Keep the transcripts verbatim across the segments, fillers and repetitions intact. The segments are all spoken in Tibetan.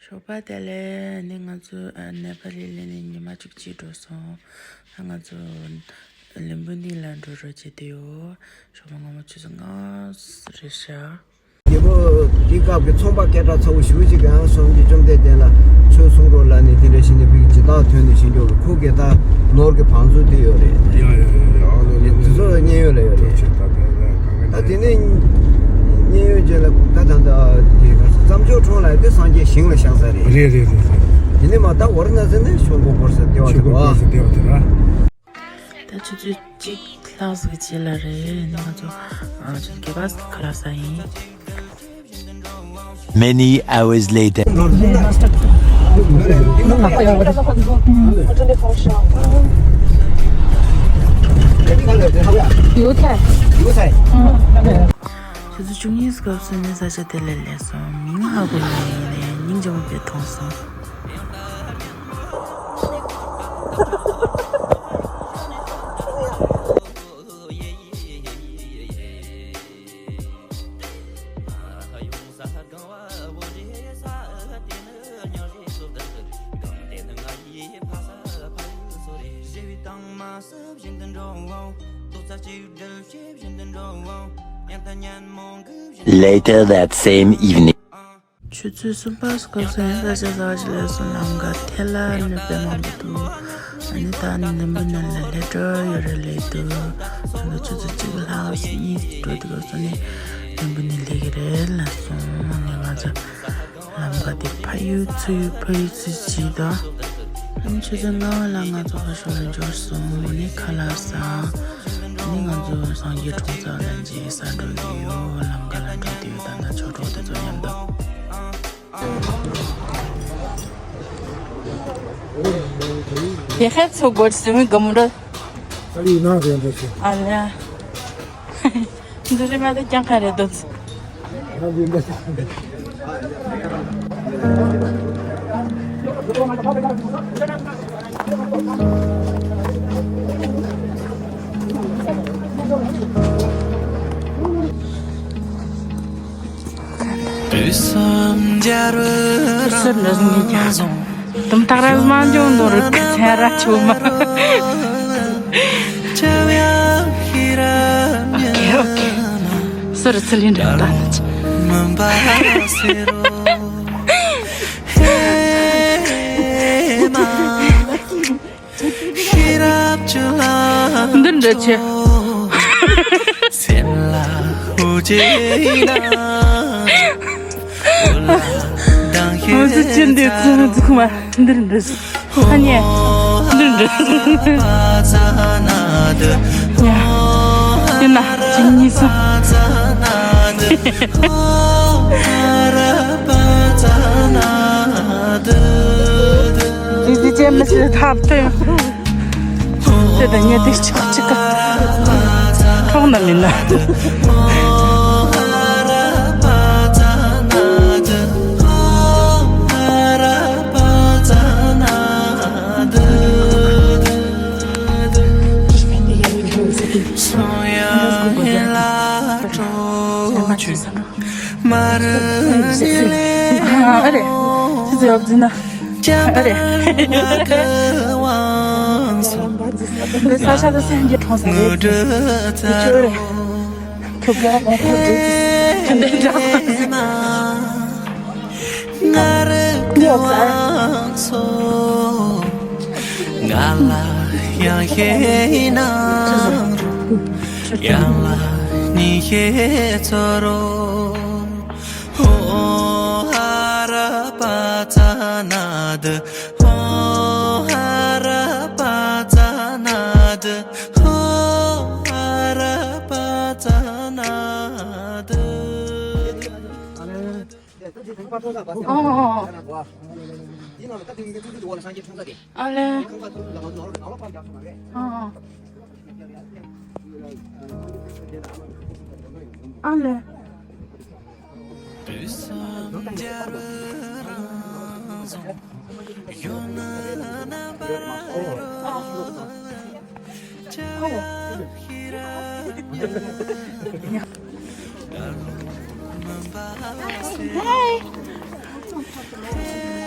ཞོགས་པ་བདེ་ལེགས། ནི་ང་ཚོ་ཨ་ནེ་པ་ལི་སླེབས་ནས་ཉི་མ་བཅུ་གཅིག་འགྲོ་སོང་། ཨ་ང་ཚོ་ལུམ་བི་ནི་ལ་འགྲོ་རོགས་བྱེད་དུ་ཡོད། ཞོགས་པ་སྔ་མོ་ཆུ་ཚོད་ལྔ་རེད་ཤག་རྒྱལ་པོ་འདི་སྐབས་ཀྱི་ཚོང་པ་སྐད་གྲགས་ཚ་བོ་ཞུ་ཅིག་ཡང་སོང་གི་བཅོམ་ལྡན་འདས་ལ་ཆོས་གསུང་རོགས་ལ་ནི་དེ་འདྲ་ཞིག་ནི་ཕ་གི་ཇི་ལྟར་ཐོན་ནས་ཞིང་འགྲོ་གི་ཁུག་གི་ད་ནོར་གྱི་བང་མཛོད་དེ་ཡོད་རེད། ཡ་ཡ་ཡ་ཡ་ཨ་ལ་ལ་དེ་ཚོ་ལ་མཉན་ཡོད་ལ་ཡོད་རེད། ད་དེ་ནས་མཉན་ཡོད་ཅེས་ལ་ད་ད་ད་དེ་ག་རྩྭ་མཆོག་གྲོང་ལ་དེ་སངས་རྒྱས་ཞིང་ལ་བཞག་ས་རེད། རེད་རེད་རེད་རེད། དེ་ནས་མ་ད་ཝཱ་ར་ཎ་སི་ནས་ཆོས་འཁོར་བསྐོར་ས་ལྟེ་བ་དེ་རེད་བ། ད་ཆུ་ཚོད་གཅིག་ལྷག་ཟིག་རྗེས་ལ་རེད། ང་ཚོ་ཨ་ཆུ་ཚོད་བརྒྱད་པ་ཁ་ལག་ཟ་ཡིན། Many hours later. ཆུ་ཚོད་བཅུ་གཉིས་སྐབས་སུ་ནས་ས་ཆ་དེ་ལ་སླེབས་སོང་། མིང་ཧ་གོ་ཡོད་ཡིན་ནའི་སྙིང་རྗེ་མོ་དཔེ་མཐོང་སོང་། Later that same evening. ཆུ་ཚོད་གསུམ་པ་སྐབས་སུ་ཡང་ས་ཆ་གསར་ཞིག་ལ་སོང་། ལམ་ཁ་ཐལ་ལ་ནི་དཔེ་མང་པོ་འདུག་ཨ་ནི་ད་ནི་ནུམ་བུ་ནན་ལ་སླེབས་འགྲོ་ཡོད་རེད་ལས་འདུག་ད་ལྟ་ཆུ་ཚོད་གཅིག་ལྷག་གཉིས་འགྲོ་དུས་སྐབས་སུ་ནི་ནུམ་བུ་ནན་སླེབས་ཀྱི་རེད་ལ་སོང་། ཨ་ནི་ང་ཚོ་ལམ་ཁ་དེ་ཕ་ཡུལ་ཚུར་ཡུལ་ཕ་ཡུལ་ཚུར་བྱས་དང་། ཨ་ནི་ཆུ་ཚོད་ལྔ་པ་ལ་ང་ཚོ་ཕར་ཕྱོགས་ལ་འབྱོར་སོང་། ཨ་ནི་ཁ་ལག་ཟ། ཨ་ནི་ང་ཚོ་སངས་རྒྱས་གྲོང་གསེབ་ལ་མཇལ་ས་འགྲོ་གི་ཡོད། ལམ་ཁ་ལ་འགྲོ་དུས་ད་ལྟ་ཆོས་གྲོགས་དེ་ཚོ་མཉམ་དུ། དེ་ཧེ་ཚོ་གོ་སི་མི་གམ་ར། ཨ་ལ། འདི་རེ་མ་དེ་ཀྱང་ཁ་རེ་དོ། དུམ་ཐག་ར་མ་འཇོག་ནོར་གི་ཚན་ར་ཆུ་མ། ཨོ་ཀེ་ཨོ་ཀེ། སུ་རུ་ཚུལ་ཡིན་འདྲ་ད་ནི་ཆུ། འདི་འདྲ་ཆེ། ང་ཚོ་ཅི་འདི་ཚོ་འཛུགས་མ་འདི་འདྲ་ཆེ། ཨ་ནི། འདི་འདྲ་ཆེ། ཡ། ཡིན་ན་ཅི་གཉིས་སུ། དེ་དེ་ཅན་མི་སྲིད་ཐབས་ཐོས། དེ་དང་ཉེ་དེ་ཆག་ཆག་ག་ཐོག་ན་མིན་ན། ཨ་རེ། ཅི་ཟེར་བ་ཟིན་ན། ཨ་རེ། འདི་ས་ཆ་དུ་སེམས་ཀྱི་གྲོང་ས་རེད། དེ་ཆོས་རེད། ཁྱོད་ཀྱང་ལོ་ཁོ་འདྲ་ཟིན་ན། ངས་ཟ། ང་ལ་ཡང་ཤེས་ན་ཡང་ལ་ཉི་ཤེས་ཚོར་རོ། ཧོ་ཧ་ར་པ་ཙ་ན་དུ། ཧོ་ཧ་ར་པ་ཙ་ན་དུ། ཧོ་ཧ་ར་པ་ཙ་ན་དུ། ཨ་ལེ། ཨ་ཨ་ཨ། ཨ་ལེ། ཨ་ཨ། ཨ་ལེ། Hey.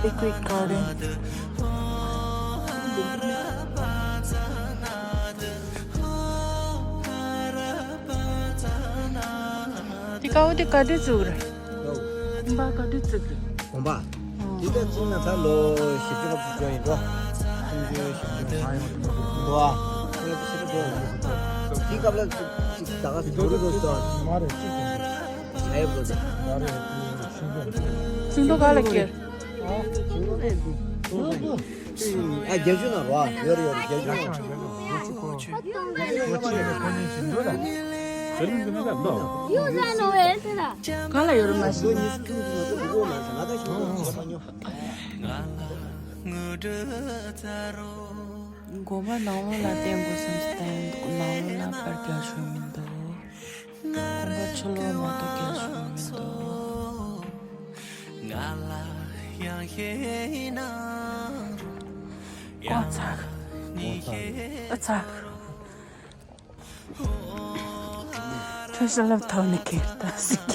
Liquid garden. དེ་ཀའོ་དེ་ག་དུས་བཙུགས་རེད། གོམ་པ་ག་དུས་བཙུགས་རེད། གོམ་པ། ཨང་། དེ་ལྟར་བཙུགས་ན་ད་ལོ་བཞི་བཅུ་ལྷག་ཙམ་འགྲོ་ཡིན་འགྲོ། སུམ་ཅུ་བཞི་བཅུ་མ་ཡོང་དུས་འགྲོ་ཨ། ཁོ་ཡང་ཞེ་དྲག་འགྲོ་ཡོང་གི་འདུག་དེའི་སྐབས་ལ་ཅིག་ད་ག་སེ་འགྲོ་རུ་འགྲོ་སོང་། མ་རེད་ཅིག་ཀྱང་འགྲོ། ཨ་ཡོད་འགྲོ་དེ། མ་རེད་ཤིང་ཏོག་ཤིང་ཏོག་ག་ལ་སྐྱེར། ཨ་བརྒྱད་ཅུ་ན་རོ་ཡོད་རེད་ཡོད་རེད་བརྒྱད་ཅུ་ན། ག་ལ་ཡོད་རེད་མ་གཞི། དགོན་པ་ནང་ལོགས་ལ་བསྟན་དགོས་བསམ་ཞིག་བསྟན་ཡོང་འདུག་ནང་ལོགས་ལ་པར་རྒྱག་ཆོག་མི་འདུག་གོམ་པ་ཕྱི་ལོགས་མ་གཏོགས་རྒྱག་ཆོག་མི་འདུག་ཀོང་ཚ། ཨ་ཚ། འཕྲུལ་ཞལ་ལབ་ཐོག་ནས་ཁེར་ད་ཟིག་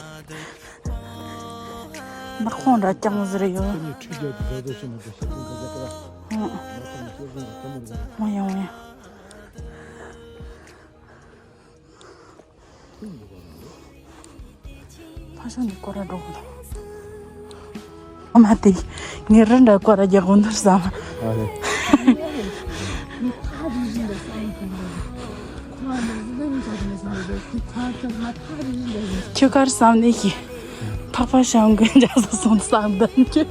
ནག་ཁོང་འདྲ་རྐྱང་ཟེར་ཡོད། ཁྱོད་ནི་ཁྲིད་རྒྱག་གི་བཟོ་བཟོ་ཞིག་མ་གཏོགས་ཤེས་ཀྱི་འདུག་ག་ཨང་། ང་ཚོ་ནི་ཤེས་ཀྱི་འདུག་ག་མ་རེད། འོང་ཡང་འོང་ཡང་། ཕ་ཤང་ནི་སྐོར་ར་འགྲོ་གི་འདུག་ཨ་མ་དེ། ངའི་རི་འདྲ་སྐོར་ར་རྒྱག་གོ་འདུག་བསམ། ཨ་ལེ། ཁྱོད་གར་བསམ་ནས་ཤི། ཕག་པ་ཤང་གི་འཇག་ས་སོང་བསམ་ལྡན་ཁྱོད།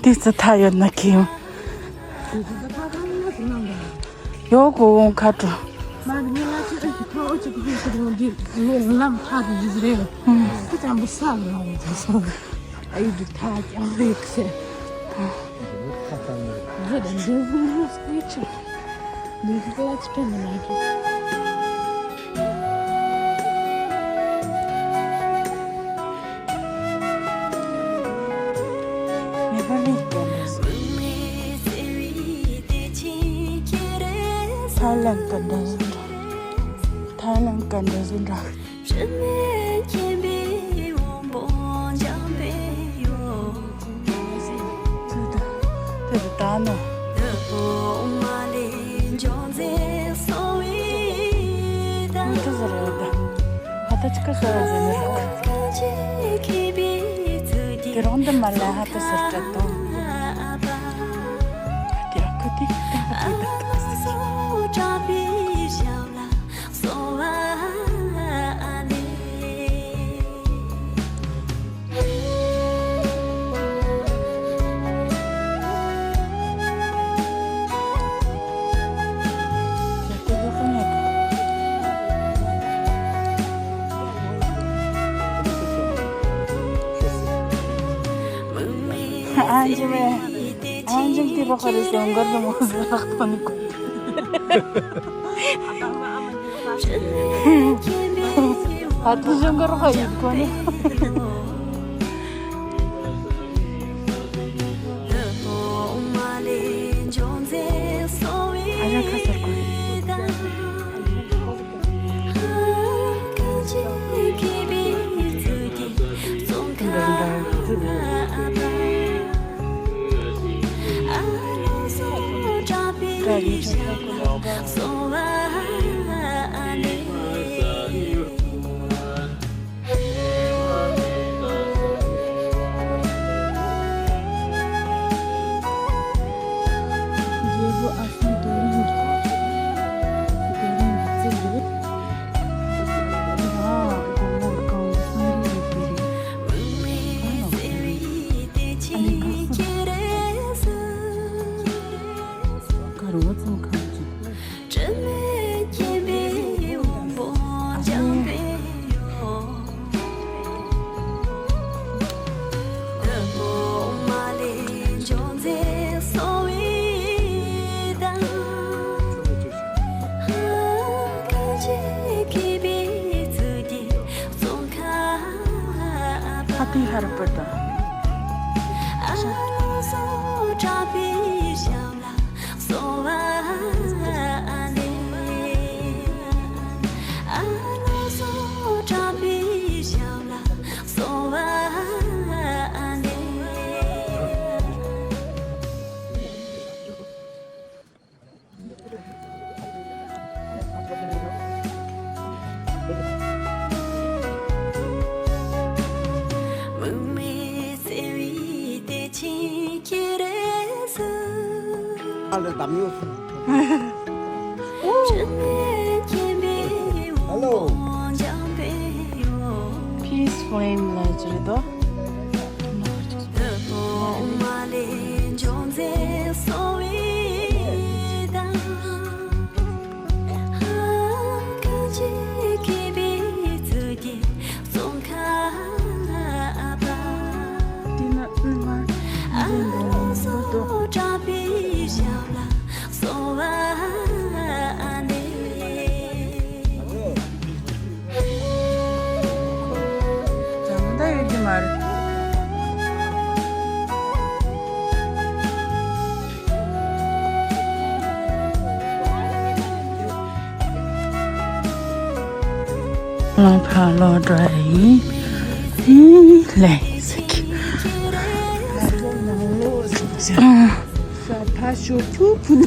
དེ་ཚོ་ཐ་ཡོད་ན་ཁྱིམ། ཡོ་གོ་འོང་ཁ་དྲོ། ཐའི་ལེན་ག་འདྲ་བཟོ་འདྲ། ཐའི་ལེན་ག་འདྲ་བཟོ་འདྲ། དེ་དང་དེ་དང་ནོ། མི་ཐུ་ཟེར་ཡོད་ད། ཧ་ད་ཅི་ཀ་ཟེར་བ་ཟེར་ནི་རེད། དེ་རང་འདི་མ་ལ་ཧ་ད་ཟེར་དྲ་དང་། དེ་ཨ་ཁུ་དེ་ད་ཧ་དེ་ད་ད་ཟེར། ཨ་ཇི་མེ། ཨ་ཇི་མེ་དེ་རོགས་རེད་ཟེར་འགར་དུ་མོ་ཟེར་རག་ཐོན་གོ། ཨ་ཏུ་ཞང་ག་རོ་ཧ་ཡིན་གོ་ནི། ཨ་ཡ་ཁ་སར་གོ། ཧ་ཏི་ཧར་པར་དང་། Hello. Peace Flame ལ་ཅི་རེད་དོ། ད་ཡོད་ཀྱི་མ་རེད། ལོང་ཕ་ལོ་འགྲོ་ཡིན། ལས་ཟེར་གི། ཨ། ས་ཕ་ཤོ་ཁྱུ་ཕུ་ན།